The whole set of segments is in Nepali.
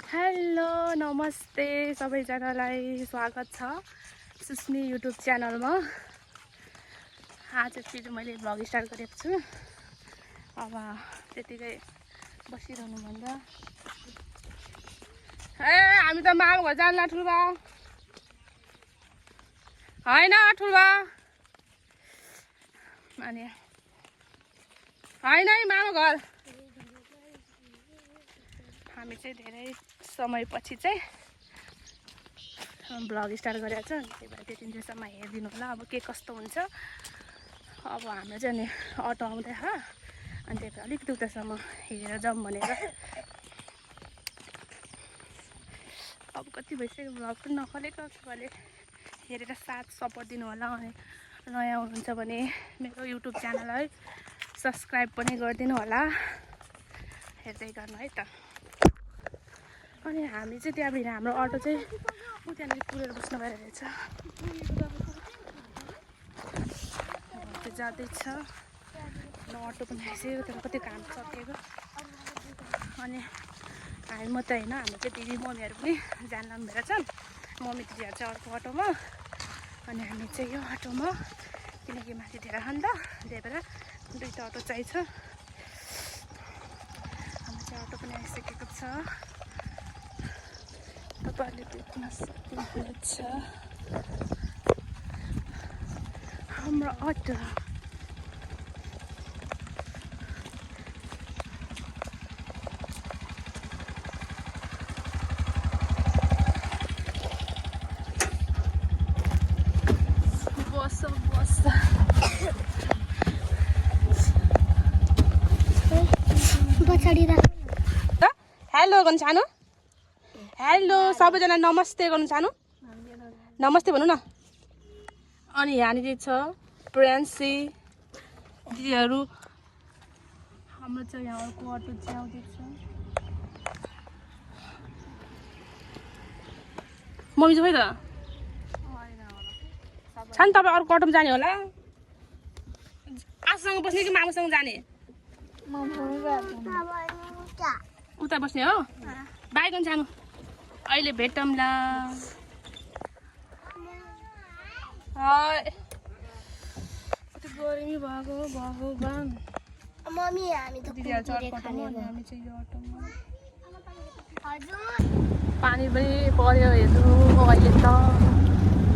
हेलो नमस्ते सबैजनालाई स्वागत छ सुस्मी युट्युब च्यानलमा। आज फेरि मैले भ्लग स्टार्ट गरेको छु। अब त्यतिकै बसिरहनु भन्दा हामी त माम घर जान्ला ठुलबा हैन ठुलबा अनि हैन माम घर। हामी चाहिँ धेरै समयपछि चाहिँ भ्लग स्टार्ट गरेको छ। त्यही भएर त्यति दिनसम्म हेरिदिनु होला अब के कस्तो हुन्छ। अब हाम्रो चाहिँ नि अटो आउँदैछ अनि त्यही भएर अलिकति उतासम्म हेरेर जाउँ भनेर। अब कति भइसक्यो भ्लग पनि नखोलेको, तपाईँले हेरेर साथ सपोर्ट दिनु होला। अनि नयाँ हुनुहुन्छ भने मेरो युट्युब च्यानललाई सब्सक्राइब पनि गरिदिनु होला, हेर्दै गर्नु है त। अनि हामी चाहिँ त्यहाँबाट हाम्रो अटो चाहिँ त्यहाँनिर पुगेर बस्नु भएर रहेछ, त्यो जाँदैछ। अटो पनि आइसक्यो, त्यहाँ कति काम सकिएको। अनि हामी मात्रै होइन, हाम्रो चाहिँ दिदी मम्मीहरू पनि जान भएर छन्। मम्मी दिदीहरू चाहिँ अर्को अटोमा अनि हामी चाहिँ यो अटोमा, किनकि माथि धेरै खान्छ त्यही भएर दुईवटा अटो चाहिन्छ। हाम्रो चाहिँ अटो पनि आइसकेको छ, तपाईँहरूले देख्न सक्नुहुन्छ हाम्रो अटो। बस बस पछाडि राख। हेलो गर्नु सानो, हेलो सबैजना नमस्ते गर्नु सानो, नमस्ते भन्नु न। अनि यहाँनिर छ प्रियन्सी दिदीहरू। हाम्रो चाहिँ यहाँ अर्को अटो चाहिँ आउँदैछ। मम्मी चाहिँ खोइ त छ नि, तपाईँ अर्को अटोमा जाने होला। आजसँग बस्ने कि मामुसँग जाने? उता बस्ने हो। बाई गर्नु सानो, अहिले भेटौँला। कति गर्मी भएको भगवान। मम्मी हामी त दिदीहरू चाहिँ अर्को अटोमा अनि हामी चाहिँ यो अटोमा। पानी पनि पर्यो हेर्नु अहिले त,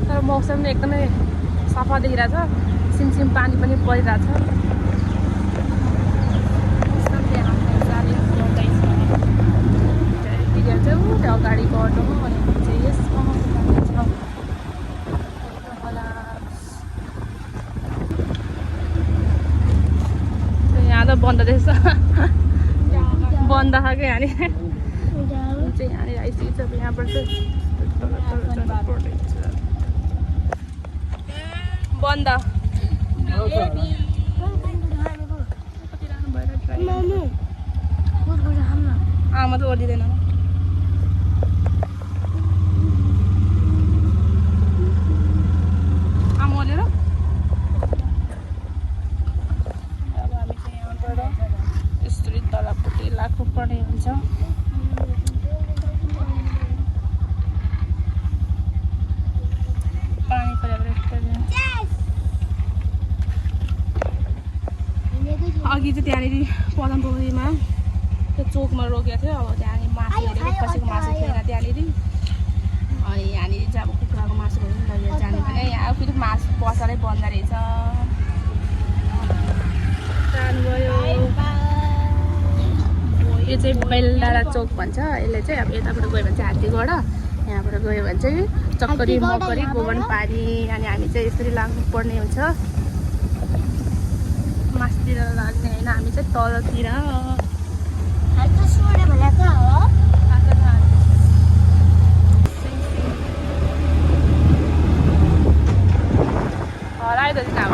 तर मौसम पनि एकदमै सफा देखिरहेछ। सिमसिम पानी पनि परिरहेछ। दिदीहरू चाहिँ त्यो अगाडिको अटोमा अनि चाहिँ यसमा यहाँ त बन्द रहेछ, बन्द खाएको यहाँनिर चाहिँ। यहाँनिर आइसकेको छ, यहाँबाट चाहिँ बन्द। आमा त ओर्लिँदैन। आमा ओर्लेर अब हामी चाहिँ यहाँबाट यसरी तलपट्टि लाग्नुपर्ने हुन्छ। पानी परेर अघि चाहिँ त्यहाँनिर पदमपोखरीमा त्यो चोकमा रोकेको थियो। अब त्यहाँनिर मासु हेरेको, खसीको मासु थिएन त्यहाँनिर। अनि यहाँनिर चाहिँ अब कुखुराको मासुहरू पनि लगेर जाने भने यहाँ फेरि मासु पसलै बन्द रहेछ। जानुभयो। यो चाहिँ बैलडाँडा चोक भन्छ यसले चाहिँ। अब यताबाट गयो भने चाहिँ हात्तीगढा, यहाँबाट गयो भने चाहिँ चक्करी मकरी गोबनपानी। अनि हामी चाहिँ यसरी लाग्नुपर्ने हुन्छ। मासतिर लाग्ने होइन, हामी चाहिँ तलतिर। हरायो त अब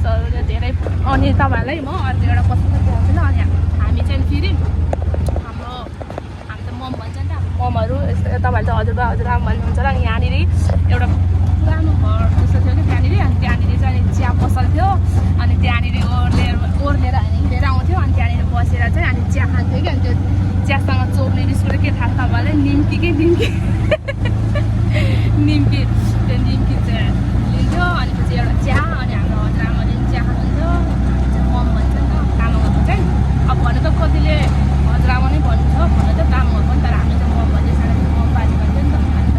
जुसहरू धेरै। अनि तपाईँहरूलाई म अर्को एउटा पसल देखाउँछु ल। अनि हामी चाहिँ फेरि हाम्रो हामी त मम भन्छ नि त, ममहरू यस्तो तपाईँहरूले चाहिँ हजुरबा हजुरआमा भन्नुहुन्छ र यहाँनिर एउटा पुरानो घर जस्तो थियो कि त्यहाँनिर। अनि त्यहाँनिर चाहिँ चिया पसल थियो। अनि त्यहाँनिर ओर्लेर हामी हिँडेर आउँथ्यो। अनि त्यहाँनिर बसेर चाहिँ अनि चिया खान्थ्यो कि। अनि त्यो चियासँग चोप्ने निस्केर के थाहा तपाईँलाई निम्की के निम्की निम्की त्यो निम्की चाहिँ लिन्थ्यो। अनि पछि एउटा चिया। अनि हाम्रो हजुरआमाले चिया खानुहुन्थ्यो। मम भन्छ नि त तामाङहरूको चाहिँ। अब भन्नु त कतिले हजुरआमा नै भन्नुहुन्छ, भन्नु त तामाङहरूको नि, तर हामी चाहिँ मम भन्छ सानो मम बाजे भन्थ्यो नि त। अनि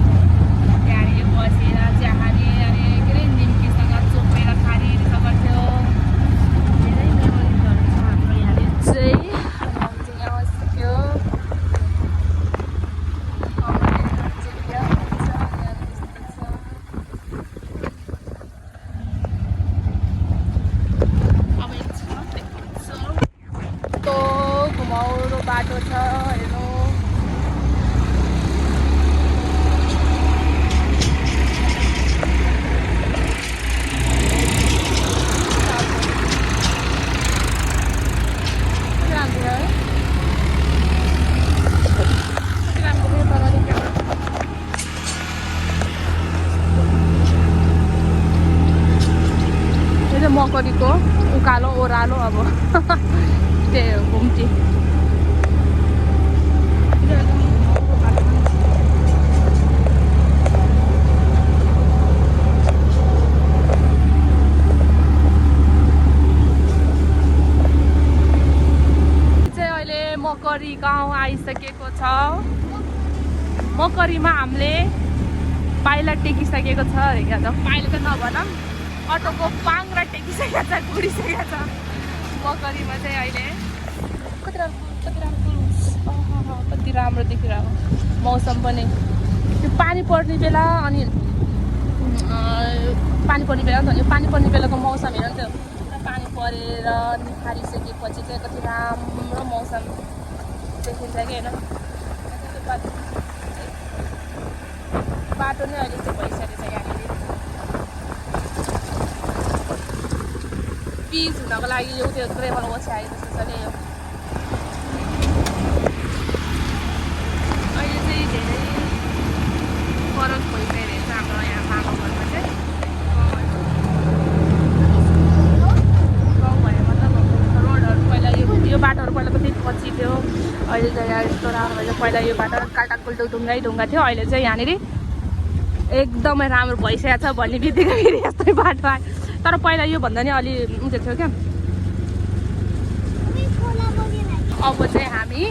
त्यहाँनिर बसेर चिया खाने अनि के अरे निम्कीसँग चोपेर खाने त्यसो गर्थ्यो। धेरै मेमोरिजहरू छ हाम्रो यहाँनिर चाहिँ। यहाँ सिक्यो घुमाउरो बाटो छ हेर्नु। यो चाहिँ मकरीको उकालो ओह्रालो अब त्यही हो घुम्ती। मकरी गाउँ आइसकेको छ। मकरीमा हामीले पाइला टेकिसकेको छ अरे क्या त। पाइला त नभनौँ, अटोको पाङ्रा टेकिसकेको छ, गुडिसकेको छ मकरीमा चाहिँ अहिले। कति राम्रो देखिरहेको मौसम पनि। त्यो पानी पर्ने बेला अनि पानी पर्ने बेला नि त, पानी पर्ने बेलाको मौसम हेर नि त्यो पानी परेर निखारिसकेपछि चाहिँ कति राम्रो मौसम देखिन्छ कि होइन। बाटो नै अहिले चाहिँ भइसकेको छ यहाँनिर। पिच हुनको लागि यो त्यो ट्रेभल ओछ्याए जस्तो छ कि यो। अहिले चाहिँ धेरै फरक भइसकेको छ हाम्रो यहाँ मामा घरमा चाहिँ। गाउँ भयो मतलब रोडहरू पहिला यो बाटोहरू पहिला कति पछि थियो, अहिले चाहिँ यहाँ यस्तो राम्रो भएछ। पहिला यो बाटो काटाकुल्टो ढुङ्गा थियो, अहिले चाहिँ यहाँनिर एकदमै राम्रो भइसकेको छ भन्ने बित्तिकै फेरि यस्तै बाटो आयो। तर पहिला योभन्दा नि अलि उँधो थियो क्या। अब चाहिँ हामी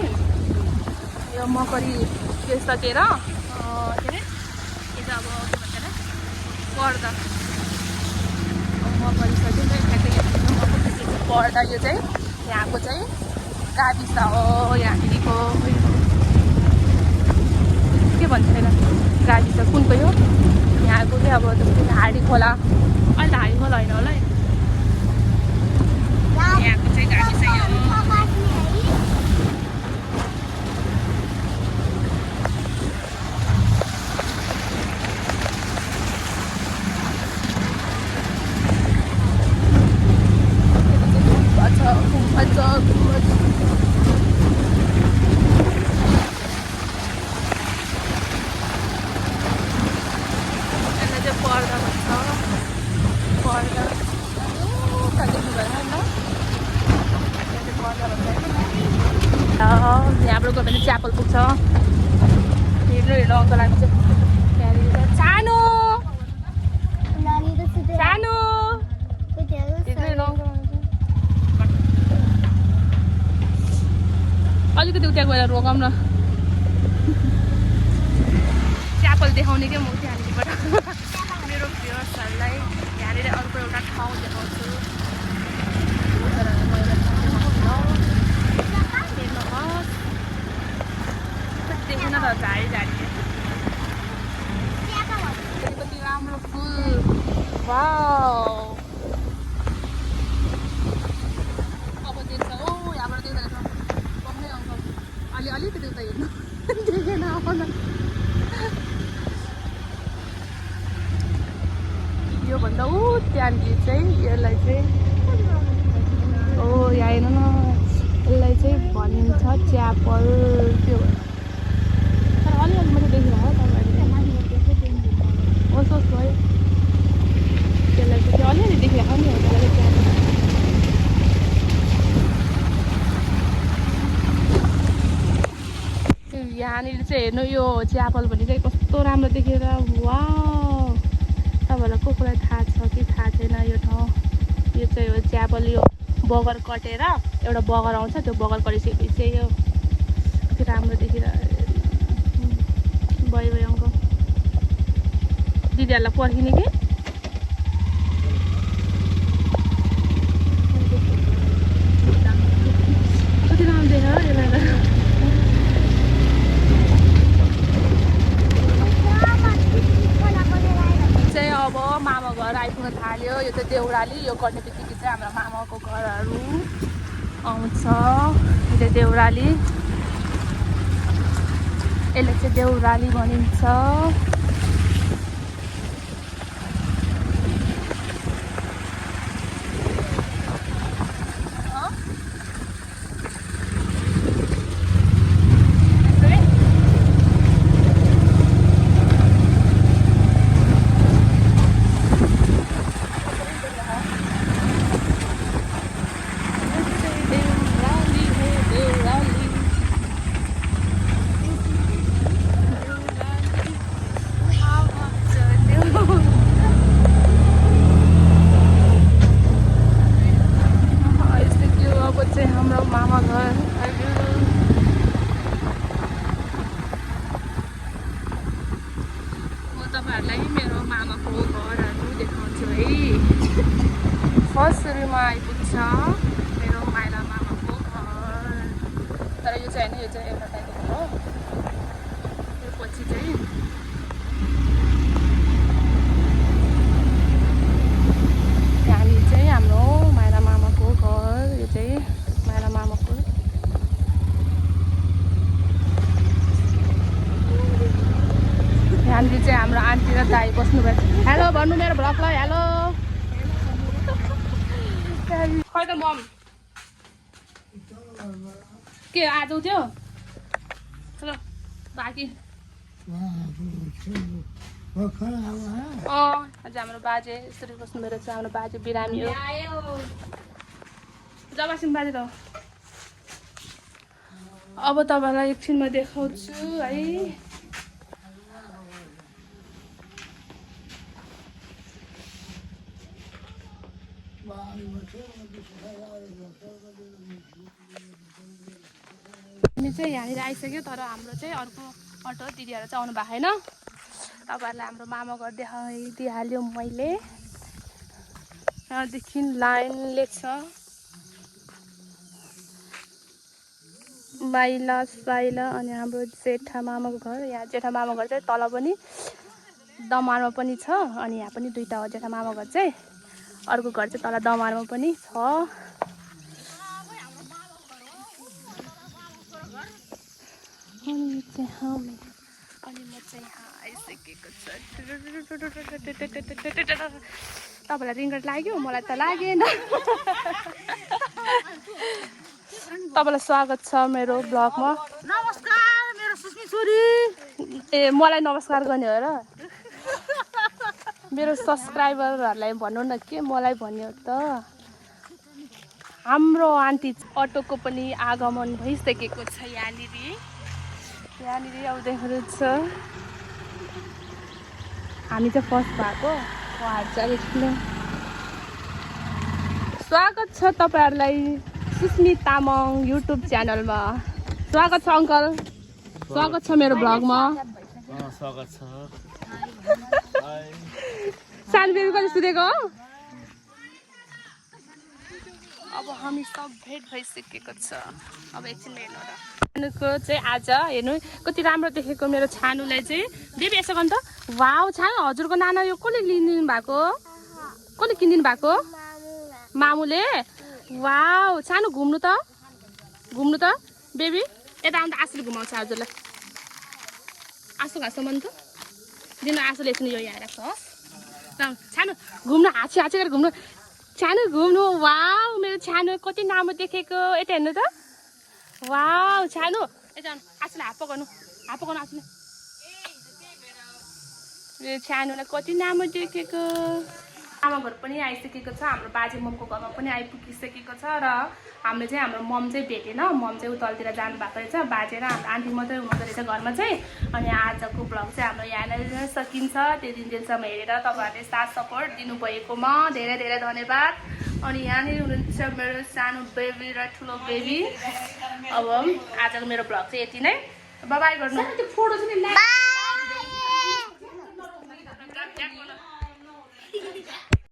यो मकरी बेचिसकेर के अरे यो चाहिँ अब के भन्छ अरे पर्दा मकरी सकिन्छ पर्दा। यो चाहिँ यहाँको चाहिँ गाविस हो। यहाँनिरको के भन्छ यसलाई गाविस कुनको यो यहाँको चाहिँ अब हाडी खोला। अहिले हाडी खोला होइन होला है, यहाँको चाहिँ गाविस यो। यहाँबाट गयो भने च्यापल पुग्छ। हिँड्नु अङ्कल हामी चाहिँ त्यहाँनिर सानो सानो अलिकति उता गएर रोकौँ न। च्यापल देखाउने क्या म त्यहाँनिरबाट मेरो भ्युअर्सहरूलाई। यहाँनिर अर्को एउटा ठाउँ देखाउँछु। देख्न त झाडी झाडी कति राम्रो फुल। वाउ अब देख्छ ओ यहाँबाट देख्दा बम्मै अङ्कल अलिकति उता हेर्नु देखेन आउन। योभन्दा ऊ त्यहाँनिर चाहिँ यसलाई चाहिँ चाहिँ हेर्नु यो चियापल भने चाहिँ कस्तो राम्रो देखेर वाउ तपाईँहरूलाई कसलाई थाहा छ कि थाहा छैन यो ठाउँ यो चाहिँ हो चियापल यो बगर कटेर एउटा बगर आउँछ त्यो बगर कटिसकेपछि चाहिँ यो कति राम्रो देखेर भयो भयो अङ्कल दिदीहरूलाई पर्खिने कि कति राम्रो देखेर यसलाई चाहिँ अब मामा घर आइपुग्न थाल्यो यो चाहिँ देउराली यो गर्ने बित्तिकै चाहिँ हाम्रो मामाको घरहरू आउँछ यो चाहिँ देउराली यसले चाहिँ देउराली भनिन्छ फर्स्ट सुरुमा आइपुग्छ मेरो माइला मामाको घर तर यो चाहिँ होइन यो चाहिँ एउटा टाइपको हो यो पछि चाहिँ त्यहाँनिर चाहिँ हाम्रो माइला मामाको घर यो चाहिँ माइला मामाको यहाँनिर चाहिँ हाम्रो आन्टी र दाइ बस्नुभएको हेलो भन्नु मेरो भ्लगलाई हेलो खै त मम के आज उठ्यो चलो बाँकी आज हाम्रो बाजे यसरी बस्नु मेरो चाहिँ हाम्रो बाजे बिरामी हो जबासिम बाजे त अब तपाईँलाई एकछिनमा देखाउँछु है हामी चाहिँ यहाँनिर आइसक्यो तर हाम्रो चाहिँ अर्को अटो दिदीहरू चाहिँ आउनु भएको छैन तपाईँहरूलाई हाम्रो मामा घर देखाइदिइहाल्यो मैले यहाँदेखि लाइनले छ माइला साइला अनि हाम्रो जेठा मामाको घर यहाँ जेठा मामा घर चाहिँ तल पनि दमारमा पनि छ अनि यहाँ पनि दुईवटा हो जेठा मामा घर चाहिँ अर्को घर चाहिँ तल दमारमा पनि छ अनि म चाहिँ आइसकेको छ तपाईँलाई रिङ्गट लाग्यो मलाई त लागेन तपाईँलाई स्वागत छ मेरो ब्लगमा नमस्कार मेरो सुस्मी छोरी ए मलाई नमस्कार गर्ने हो र मेरो सब्सक्राइबरहरूलाई भन्नु न के मलाई भन्यो त हाम्रो आन्टी अटोको पनि आगमन भइसकेको छ यहाँनिर आउँदै हुनुहुन्छ हामी चाहिँ फर्स्ट भएको उहाँहरू चाहिँ एकछिन स्वागत छ तपाईँहरूलाई सुस्मी तामाङ युट्युब च्यानलमा स्वागत छ अङ्कल स्वागत छ मेरो ब्लगमा स्वागत छ सानो बेबी कति सुतेको अब हामी सब भेट भइसकेको छ अब एकछिन हेर्नु र छानुको चाहिँ आज हेर्नु कति राम्रो देखेको मेरो छानुलाई चाहिँ बेबी यसो गर्नु त वाउ छानु हजुरको नाना यो कसले लिदिनु भएको कसले किनिदिनु भएको मामुले वाउ छानु घुम्नु त बेबी यता आउँदा आँसुले घुमाउँछ हजुरलाई आँसु घाँसो मन त दिनु आँसुले एकछिन यो यहाँ राख्छ होस् छानु घुम्नु हाँसी गरेर घुम्नु छानु घुम्नु वाउ मेरो छानु कति राम्रो देखेको यता हेर्नु त वाउ छानु यता आँसुले हात पकाउनु आँसुले मेरो छानुलाई कति राम्रो देखेको आमा घर पनि आइसकेको छ, हाम्रो बाजे ममको घरमा पनि आइपुगिसकेको छ र हामीले चाहिँ हाम्रो मम चाहिँ भेटेन। मम चाहिँ उतातिर जानुभएको रहेछ, बाजे र हाम्रो आन्टी मात्रै हुनुहुँदो रहेछ घरमा चाहिँ। अनि आजको भ्लग चाहिँ हाम्रो यहाँनिर सकिन्छ। त्यो दिनसम्म हेरेर तपाईँहरूले साथ सपोर्ट दिनुभएकोमा धेरै धेरै धन्यवाद। अनि यहाँनिर हुनुहुन्छ मेरो सानो बेबी र ठुलो बेबी। अब आजको मेरो भ्लग चाहिँ यति नै। बाई गर्नु। बाई।